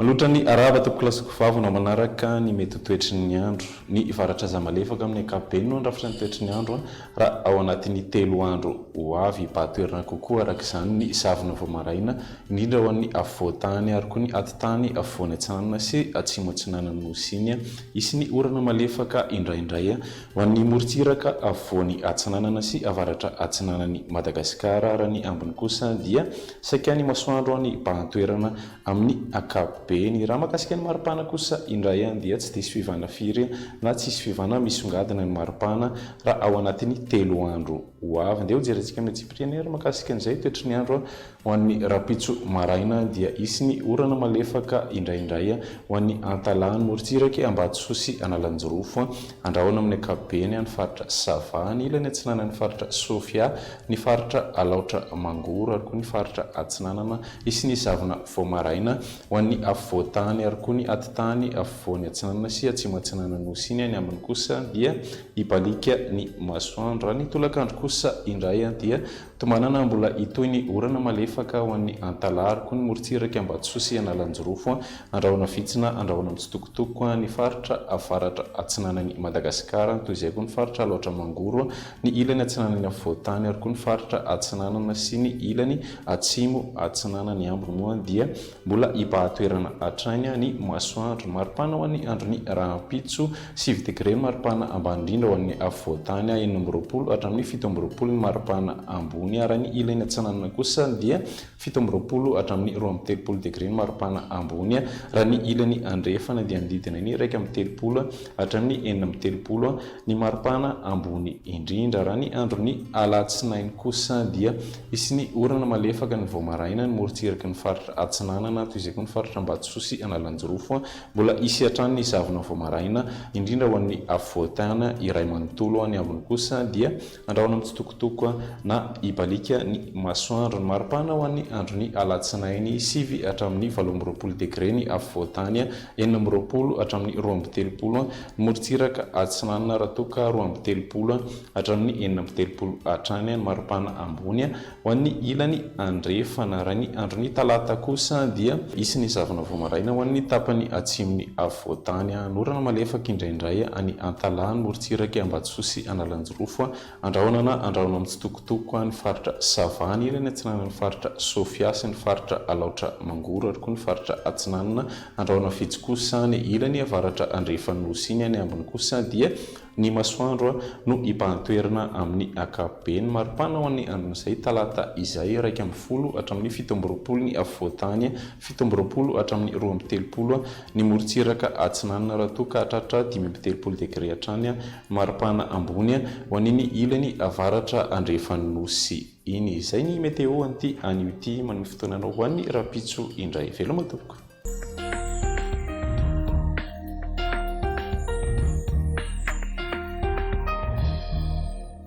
Manolotra ny arahaba tompokolahy sy tovovavy no manaraka ny mety ho toetry ny andro. Ny varatra aza malefaka amin'ny ankapobeny no handrafitra ny toetry ny andro raha ao anatin'ny telo andro ho avy. Hibahan-toerana kokoa araka izany ny zavona vao maraina, indrindra ho an'ny afovoan-tany ary koa ny atitany afovoany atsinanana sy atsimo atsinanan'ny Nosy iny. Hisy ny orana malefaka indraindray ho an'ny morontsiraka afovoany atsinanana sy avaratra atsinanan'i Madagasikara raha ny ambiny kosa dia saika ny masoandro any hibahan-toerana Amin'ny ankapobeny. Raha mahakasika ny maripana kosa indray dia tsy diso fivana firy na tsisy fivana misongadina ny maripana raha ao anatin'ny telo andro ho avy. Ndeha hojerentsika amin'ny antsipiriany ary mahakasika an'izay toetry ny andro ho an'ny rahampitso maraina dia hisy ny orana malefaka indraindray ho an'ny Antalaha, ny morontsiraky Ambatosoa sy Analanjirofo, Andrahona amin'ny ankapobeny, ny faritra Sava, ny ilany atsinanan'ny faritra Sofia, ny faritra Alaotra Mangoro ary koa ny faritra Atsinanana. Hisy ny zavona vao maraina ho an'ny afovoan-tany ary koa ny atitany afovoany atsinanana sy atsimo atsinanan'ny Nosy iny. Any ambiny kosa dia hibaliaka ny masoandro. Raha ny tolakandro kosa indray dia tombanana mbola hitohy ny orana malefaka ho an'ny Antalaha ary koa ny morontsiraka Ambatosoa sy Analanjirofo, Andrahona vitsy na Andrahona mitsitokotoko, ny faritra avaratra atsinanan'i Madagasikara, toy izay koa ny faritra Alaotra Mangoro. Ny ilany atsinanan'ny afovoan-tany ary koa ny faritra atsinanana sy ny ilany atsimo atsinanany ambiny moa dia mbola hibahan-toerana hatrany ny masoandro. Ny maripana ho an'ny andron'ny rahampitso, 9 degre ny maripana ambany indrindra ho an'ny afovoan-tany, 26 hatramin'ny 27 ny maripana ambony ary ny ilany atsinanana kosa dia 27 hatramin'ny 32 degre ny maripana ambony, raha ny ilany andrefana dia manodidina ny 31 hatramin'ny 36 ny maripana ambony indrindra. Raha ny andron'ny alatsinainy kosa dia hisy ny orana malefaka ny vao maraina ny morontsiraky ny faritra Atsinanana, toy izay koa ny faritra Ambatosoa sy Analanjirofo. Mbola hisy hatrany ny zavona vao maraina, indrindra ho an'ny afovoan-tany iray manontolo. Ny ambiny kosa dia andrahona mitsitokotoko na hibaliaka ny masoandro. Ny maripana ho an'ny andron'ny alatsinainy, 9 hatramin'ny 28 degre ny afovoan-tany, 26 hatramin'ny 32 ny morontsiraka atsinanana raha toa ka 32 hatramin'ny 36 hatrany ny maripana ambony ho an'ny ilany andrefana. Raha ny andron'ny talata kosa dia hisy ny zavona vao maraina ho an'ny tapany atsimon'ny afovoan-tany. Hanorana malefaka indraindray any Antalaha, ny morontsirak'i Ambatosoa sy Analanjirofo. Andrahona na andrahona mitsitokotoko ny faritra Sava, ny ilany atsinanan'ny faritra Sofia sy ny faritra Alaotra Mangoro ary koa ny faritra Atsinanana. Andrahona vitsy kosa ny ilany avaratra andrefan'ny Nosy iny. Any ambiny kosa dia ny masoandro no hibahan-toerana amin'ny ankapobeny. Maripana ho an'ny andron'izay talata izay, 11 hatramin'ny 27 ny afovoan-tany, 27 hatramin'ny 32 ny morontsiraka atsinanana raha toa ka hahatratra 35 degre hatrany ny maripana ambony ho an'iny ilany avaratra andrefan'ny Nosy iny. Izay ny météo an'ity anio ity. Manome fotoana anao ho an'ny rahampitso indray. Veloma tompoko.